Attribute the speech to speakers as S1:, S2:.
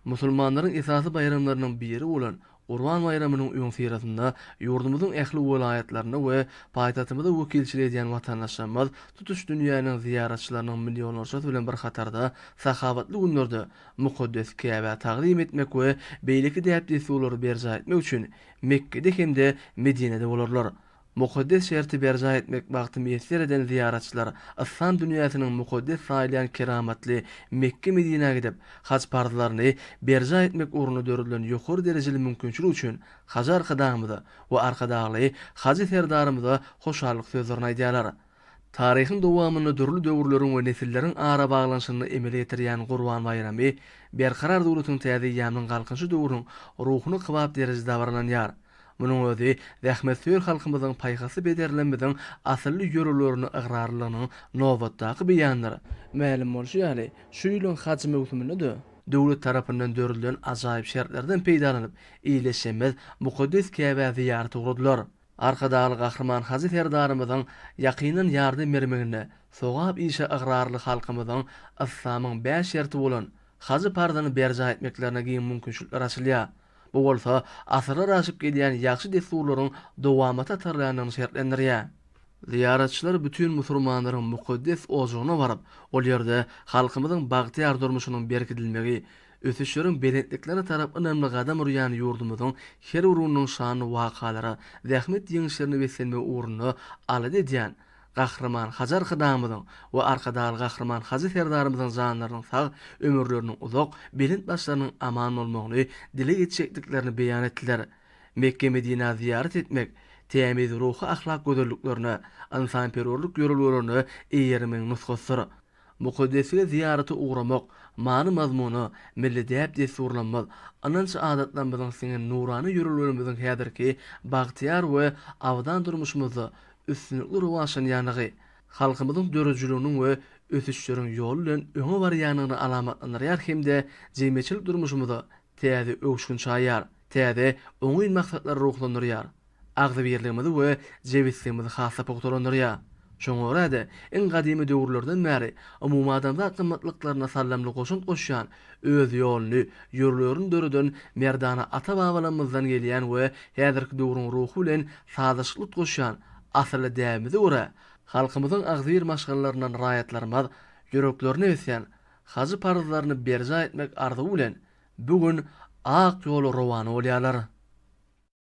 S1: Musulmanlaryň esasy baýramlarynyň biri bolan Gurban baýramynyň öňüsyrasynda ýurdumyzyň ähli welaýatlarynda we paýtagtymyzda wekilçilik edýän watandaşlarymyz tutuş dünýäniň zyýaratçylarynyň millionlarçasy bilen bir hatarda sahawatly günlerde mukaddes Käbä tagzym etmek we beýleki däp-dessurlary berjaý etmek üçin Mekgede hem-de Medinede bolarlar. Mukaddes şerti berjaý etmek bagty miýesser eden zyýaratçylar yslam dünýäsiniň mukaddes saýylýan keramatly Mekge-Medinä gidip, haj parzlaryny berjaý etmek ugrunda döredilen ýokary derejeli mümkinçilik üçin Hajy Arkadagymyza we Arkadagly Hajy Serdarymyza hoşallyk sözlerini aýdýarlar. Taryhyň dowamynda dürli döwürleriň we nesilleriň arabaglanyşygyny emele getirýän Gurban baýramy Berkarar döwletiň täze eýýamynyň Galkynyşy döwrüniň ruhuna kybap derejede dabaralanýar. Munuň özi zähmetsöýer halkymyzyň paýhasly pederlerimiziň asylly ýörelgelerine ygrarlylygynyň nobatdaky beýanydyr. Mälim bolşy ýaly, şu ýylyň haj möwsüminde-de, döwlet tarapyndan döredilen ajaýyp şertlerden peýdalanyp, ildeşlerimiz mukaddes Käbä zyýarata ugradylar. Arkadagly Gahryman Hajy Serdarymyzyň ýakyndan ýardam bermeginde sogap işe ygrarly halkymyzyň yslamyň bäş şerti bolan haj parzyny berjaý etmeklerine giň mümkinçilikler açylýar. Bu bolsa asyrlar aşyp gelýän ýagşy dessurlaryň dowamata atarylýandygyny şertlendirýär. Zyýaratçylar bütin musurmanlaryň mukaddes ojagyna baryp, ol ýerde halkymyzyň bagtyýar durmuşynyň berkidilmegi, ösüşleriň belentliklerine tarap ynamly gadam urýan ýurdumyzyň her bir gününiň şanly wakalara, zähmet ýeňişlerine beslenmegi ugrunda alada edýän Gahryman Hajy Arkadagymyzyň we Arkadagly Gahryman Hajy Serdarymyzyň janlarynyň sag, ömürleriniň uzak, belent başlarynyň aman bolmagyny dileg etjekdiklerini beýan etdiler. Mekge-Medinä zyýarat etmek tämiz ruhy-ahlak gözelliklerine, ynsanperwerlik ýörelgelerine eýermegiň nusgasydyr. Mukaddeslige zyýarata ugramak, many-mazmuna, milli däp-dessurlarymyz, ynanç-adatlarymyzyň siňen nurana ýörelgelerimiziň häzirki bagtyýar we abadan durmuşymyzda üstünlikli rowaçlanýandygy, halkymyzyň döredijiliginiň we ösüşleriň ýoly bilen öňe barýandygyny alamatlandyrýar hem-de jemgyýetçilik durmuşymyza täze öwüşgin çaýýar, täze oňyn maksatlara ruhlandyrýar. agzybirligimizi we jebisligimizi has-da pugtalandyrýar. Şoňa görä-de, iň gadymy döwürlerden bäri umumadamzat gymmatlyklaryna saldamly goşant goşýan, öz ýoluny, ýörelgelerini döreden merdana ata-babalarymyzdan gelýän we häzirki döwrüň ruhy bilen sazlaşykly utgaşýan asylly däbimize görä, halkymyzyň agzybir maşgalalaryndan raýatlarymyz ýüreklerine ösýän hajy parzlaryny berjaý etmek arzuwy bilen bu gün ak ýola rowana bolýarlar.